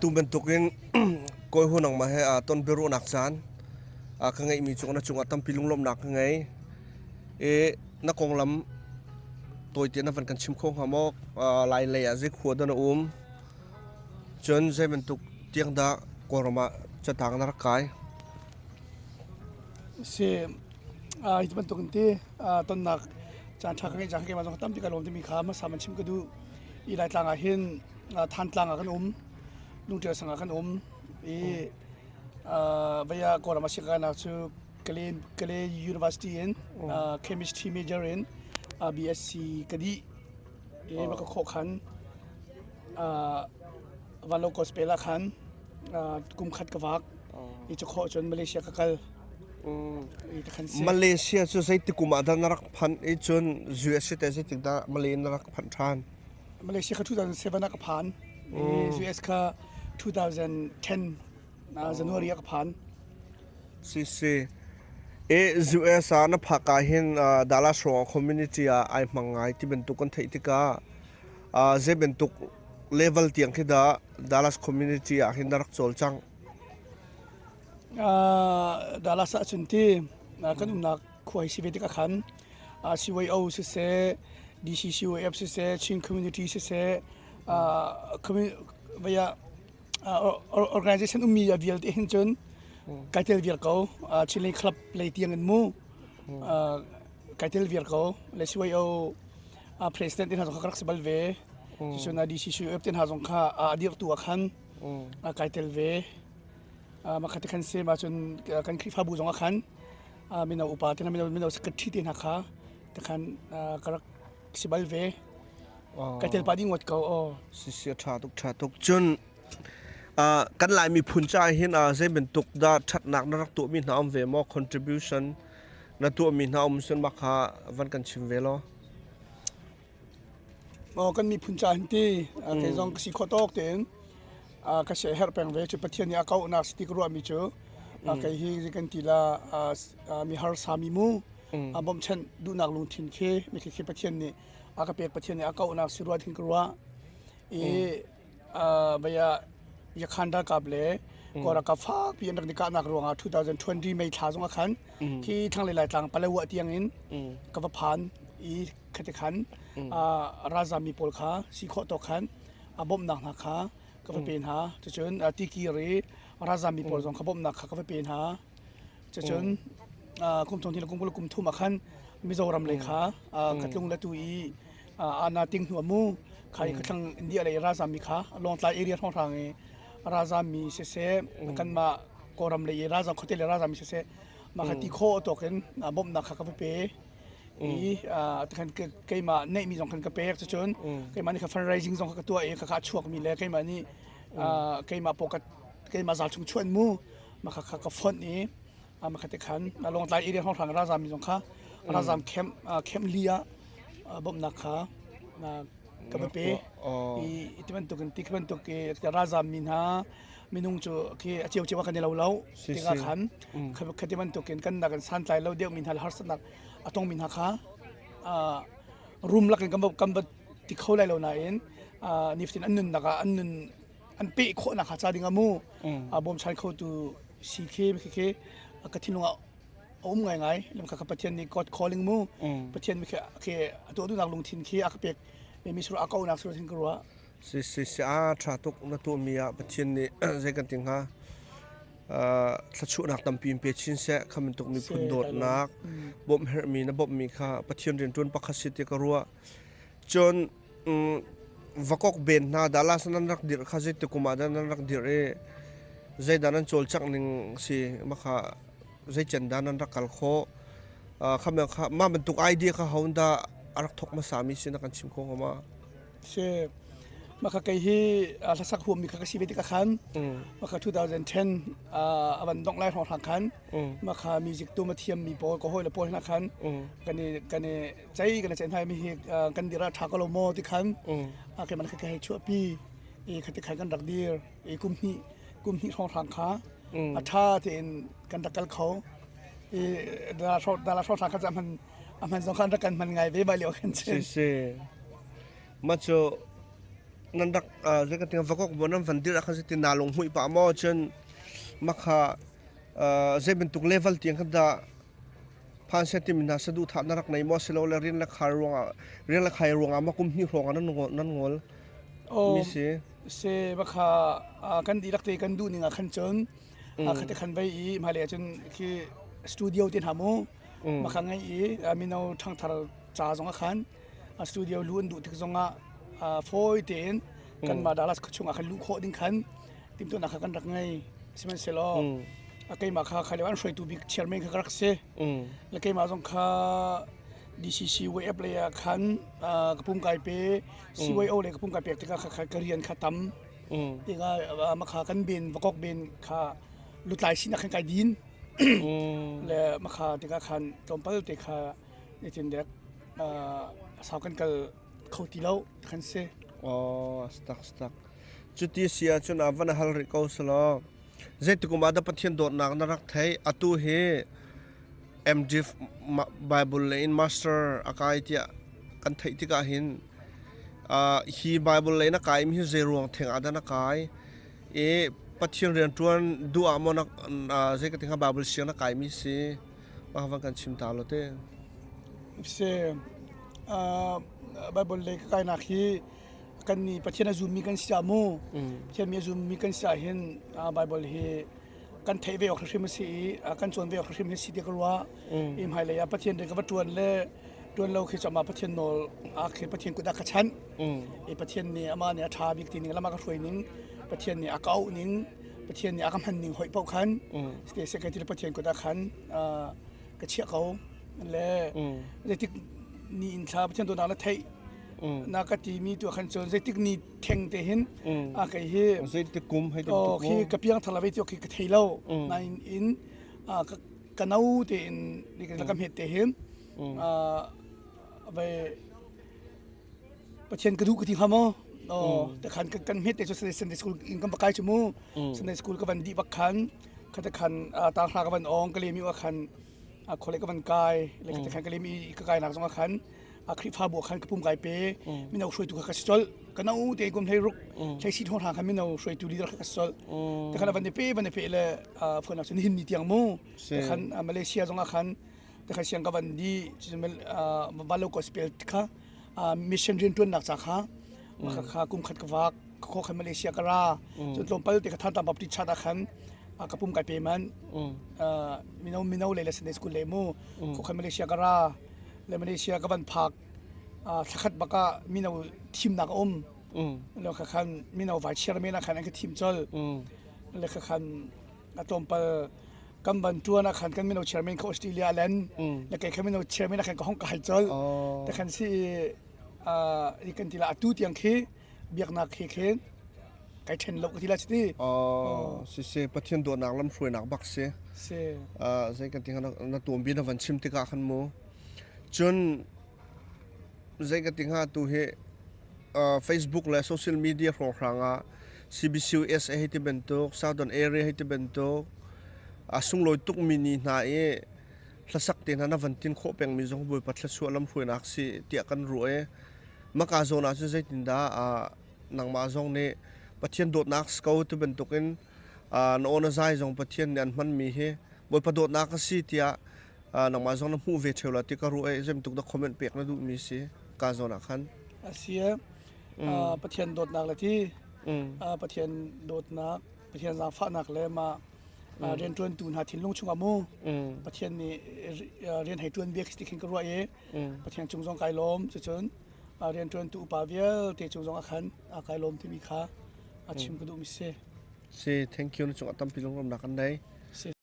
Tu bantukin kawi hu nangmah he ton biaruahnak caan ka ngeihmi cung na cungah tampi lunglawmhnak ka ngei. I na konglam tawite na van kan chim kho hnga maw? Lai lei ah zei khua dah na um? Cun zei bantuk tiang dah Kawlram ah catang na rak kai? Si, hi bantuk in ti tonnak caan ṭha ka ngeih cang keimah zong tampi ka lawm timi kha hmasa man chim ka duh. I Laitlang ah hin Thantlang ah kan um, Lungṭial sang ah kan um i vei ah Kawlram a si kainak cu Kale, Kale University in chemistry major in BSc ka dih. I va ka khawh khan Vanlo Gospel ah khan kum khat ka vak. I cu khawh cun Malaysia ka kal. Malaysia cu zeitik kum ah dah na rak phanh i cun US te zeitik dah Malay na rak phanh ṭhan? Malaysia kha 2007 ah ka phan. US kha 2010 January ah ka phan. Si si. E US ah na phak ah hin Dallas hrawng community ah ai hmang ngai ti bantuk kan theih tikah zei bantuk level tiang khi dah Dallas community ah hin na rak cawlcang? Dallas ah cun ti kan umnak khua hi si ve tikah khan CYO siseh, DCCOF siseh, Chin community siseh, vei ah organization ummi vialte hin cun kai tel viar ko. Chinlei club lei tiang in mu kai tel viar ko. Le CYO president te hna zong kha ka rak si bal ve. Cun DCCOF te hna zong kha a dirhtu ah khan kai tel ve. Makhat te khan se ma cun kan Khrihfabu zong ah khan mino upa te mino mino secretary te hna kha te khan ka rak si bal ve. Ka tel pa ding ngot ko o. Si si tha tuk tha tuk. Cun kan Lai miphun ca hin zei bantuk dah thatnak na rak tuahmi hna um ve maw contribution na tuahmi hna um sun ma kha van kan chim ve law. Aw kan miphun ca hin ti kei zong ka si khawh tawk tein ka sia herh peng ve cu Pathian nih a kauhnak si ti ka ruahmi cu kei hi kan ti la mi harsa mi mu a bawmhchanh duhnak lungthin khi mi khi Pathian nih a ka pek Pathian nih a kauhnak si ruah thin ka ruah i Vei ah Yakhan ralkap le Kawl ralkap fakpi an rak i kahnak ruangah 2020 May thla zong ah khan khi thlanglei Laitlang Palawa tiang in ka va phan i khati khan ralzam mi pawl kha si khawh tawk khan a bawmhnak hna kha ka va pe hna. Cucun tikir i ralzam mi pawl zong kha bawmhnak kha ka va pe hna. Cucun kum thong le kum 20 le kum thum ah khan Mizoram lei kha ka tlung le tu i ana ting hnu mu khai ka thlang India lei ralzam mi kha Lawngtlai area hrawnghrang i ralzam mi siseh kanmah Kawlram lei i ralzam khuate lei ralzam mi siseh mah kha ti khawh tawk in bawmhnak kha ka va pe i tikhan keimah neihmi zong khan ka pek cucun keimah nih kha fundraising zong kha ka tuah i khakha a chuakmi le keimah nih keimah pocket keimah zal chung chuan mu mah kha ka fonh i mah kha tikhan Lawngtlai area hrawnghrang ralzam mi zong kha ralzam camp camp li ah bawmhnak kha ka va pe i ti bantuk in ti bantuk i ralzam mi hna minung cu khi a ciocio ah kan i lo lo tikah khan khati bantuk in kan nak in santlai lo deuh mi hna le harsatnak a tong mi hna kha rum lak in kan kan va ti kho lai lo nain nifatin an nunnak ah an nun an peh khawhnak kha ca ding ah mu bawmchan khotu si khi khi ka thinlung ah a um ngaingai lam kha Pathian nih God calling mu Pathian mi khi a tuah duhnak lungthin khi a ka pek mi sur a kaunak sur thin ka ruah si si si a tha tuk na tuahmi ah Pathian nih zei kan ti hnga thluachuahnak tampi in pe chin seh kha bantuk miphun dawtnak bawmh herhmi na bawmhmi kha Pathian rianṭuan pakhat si ti ka ruah cun vakok ben hna Dallas nan rak dirh kha zeitik kum ah dah nan rak dirh i zeidah nan cawlcangh ning si makha zeican dah nan rak kal khawh kha kha mah bantuk idea kha ho dah a rak thawk hmasa mi si na kan chim kho hnga ma Si mah kha kei hi hlasak huammi kha ka si ve tikah khan mah kha 2010 a van dongh lai hrawnghrang khan mah kha music tum a thiammi pawl ka hawile pawl hna khan kan i kan i cei kan i ceih hna mi hi kan dir ah ṭha ko lo maw ti khan keimah kha ka hei chuahpi i khati khan kan rak dir i kum hnih kum hnih hrawnghrang kha a ṭha tein kan rak kal kho i dala hrawnghrang kha cu a hman a hman zong khan rak kan hman ngai ve bai lio khan si si mah cu. Nan rak zei kan ti vakok bo nan van dir ah khan ti na lung hmuih pa maw cun makha zei bantuk level tiang khan dah phan se timi hna saduhthah na rak nei maw silo le rian le khar ruangah rian le khai ruangah ma kum hnih hrawng ah nan ngol nan ngol mi si se bakha kan dihlak te kan duh ning ah khan cun khate khan vei i hmailei ah cun khi studio te hna mu makha ngei i mino ṭhangthar ca zong ah khan studio lu an duh tik zong ah fawi tein kanmah Dallas khuachung ah khan luh khawh ding khan timhtuahnak kha kan rak ngei. Sihmanhsehlaw keimah kha kha lio an hruaitu bik chairman kha ka rak si. Le keimah zong kha DCC WF lei ah khan ka pum kai pe CYO le ka pum kai pek tikah kha ka rian kha tam. Tikah makha kan ben vakok ben kha lutlai sinak khan kai din. Le makha tikah khan tlawmpal te kha Zeitin dek sau kan kal kho ti lo kan si. Oh, stak stak. Cuti si ahcun a van hal rih ko selaw zeitikum ah dah Pathian dawtnak na rak theih atu hi MDiv Bible le in master a kai tiah kan theih tikah hin hi Bible lei na kai mi hi zei ruang theng ah dah na kai i Pathian rian ṭuan duh ah maw na zei ka ti hnga Bible siang na kai mi si Mah van kan chim ta lo te. Si Bible lei ka kainak hi kan nih Pathian a zummi kan si ah mu Pathian mi a zummi kan si ah hin Bible hi kan theih ve awk hrim a si i kan cawn ve awk hrim hi si ti ka ruah. I hmailei ah Pathian rian ka va ṭuan le ṭuan lo khi cu amah Pathian nawl ah khi Pathian kut ah ka chanh. I Pathian nih amah nih a ṭha bik ti ning lam a ka hruai ning Pathian nih a ka auh ning Pathian nih a ka hman ning hoih paoh khan te se kai ti Pathian kut ah khan ka chiah ko le zeitik ni in thla Pathian dawtnak na theih na ka ti mi tu khan cun zeitik ni theng te hin a kei hi zeitik kum hei oh khi ka piang thar la ve ti khi ka thei lo nain in ka no te in ka hmet te hin ve Pathian ka duh ka ti hnga maw? Oh, te khan kan hmet te cu Sunday school in kan va kai cu mu. Sunday school ka van dih bak khan khate khan tanghra ka van ong ka lemi wa khan khole ka van kai le khate khan ka lemi ka kai nak zong ah khan Khrihfabu khan ka pum kai pe mino hruaitu kha ka si colh ka no te kum hlei ruk hlei si thong hra khan mino hruaitu leader kha ka si colh te khan van pe van pe le phone nak nihin ni tiang mu te khan Malaysia zong ah khan te khan siang ka van di valo gospel kha mission rianṭuannak ca kha kha kum khat ka vak kho khan Malaysia ka ra cun tlawmpal te ka Thantlang Baptist Church ah khan ka pum kai pe man mino mino le le Sunday school le mu kho khan Malaysia ka ra le Malaysia ka van phak thlakhat baka mino thimnak a um le kha khan mino vai chairman ah khan an ka thim chol le kha khan a tlawmpal kan van ṭuan ah khan kan mino chairman kha Australia len le kei kha mino chairman ah khan ka hong ka hai colh te khan si i kan ti la atu tiang khi biaknak khi khin kai ṭhen lo ka ti la chiti Oh, si si Pathian dawtnak lam hruainak bak si. Si. Zei kan ti na tuam bi na van chim tikah khan mu. Cun Zei ka ti hnga tu hi Facebook le social media hrawnghrang ah CBCUSA hei ti bantuk, Southern Area hei ti bantuk a sunglawi tukmi ni hna i hlasak te hna na van tin khawh pengmi zong Bawipa thluachuah lamhruainak si tiah kan ruah i maka zawn ah cun zeitindah nangmah zong nih Pathian dawtnak si ko ti bantukin na aw na zai zong Pathian nih an hmanmi hi Bawipa dawtnak a si tiah nangmah zong na hmuh ve ṭheo la ti ka ruah i zemtuk dah comment pek na duhmi si ka zawn ah khan. A si Pathian dawtnak le ti Pathian dawtnak Pathian zaangfahnak le mah rianṭuantu hna thinlung chungah mu Pathian nih rian hei ṭuan bia ti khin ka ruah i Pathian cung zong kai lawm cucun rianṭuantu upa vialte cung zong ah khan kai lawm timi kha a chim ka duhmi si. Si thank you na cungah tampi lunglawmhnak kan nei. Si.